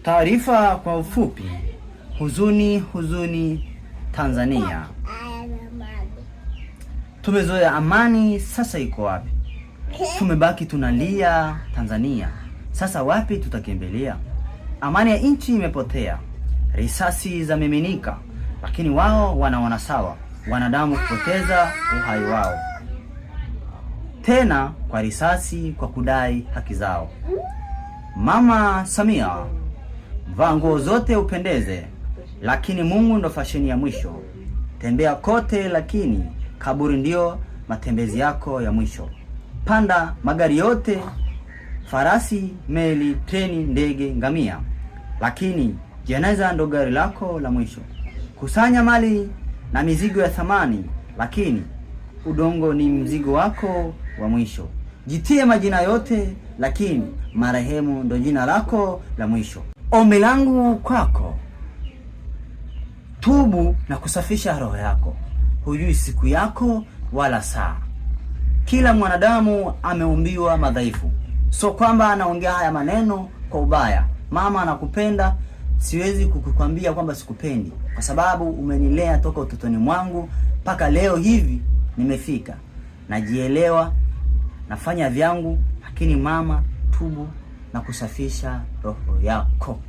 Taarifa kwa ufupi. Huzuni, huzuni Tanzania. Tumezoea amani, sasa iko wapi? Tumebaki tunalia Tanzania, sasa wapi tutakimbilia? Amani ya nchi imepotea, risasi za miminika, lakini wao wanaona sawa wanadamu kupoteza uhai wao tena kwa risasi kwa kudai haki zao. Mama Samia, vaa nguo zote upendeze, lakini Mungu ndo fasheni ya mwisho. Tembea kote, lakini kaburi ndiyo matembezi yako ya mwisho. Panda magari yote, farasi, meli, treni, ndege, ngamia, lakini jeneza ndo gari lako la mwisho. Kusanya mali na mizigo ya thamani, lakini udongo ni mzigo wako wa mwisho. Jitie majina yote, lakini marehemu ndo jina lako la mwisho. Ombi langu kwako, tubu na kusafisha roho yako. Hujui siku yako wala saa. Kila mwanadamu ameumbiwa madhaifu, so kwamba anaongea haya maneno kwa ubaya. Mama anakupenda, siwezi kukukwambia kwamba sikupendi, kwa sababu umenilea toka utotoni mwangu mpaka leo hivi nimefika, najielewa, nafanya vyangu, lakini mama, tubu na kusafisha roho yako.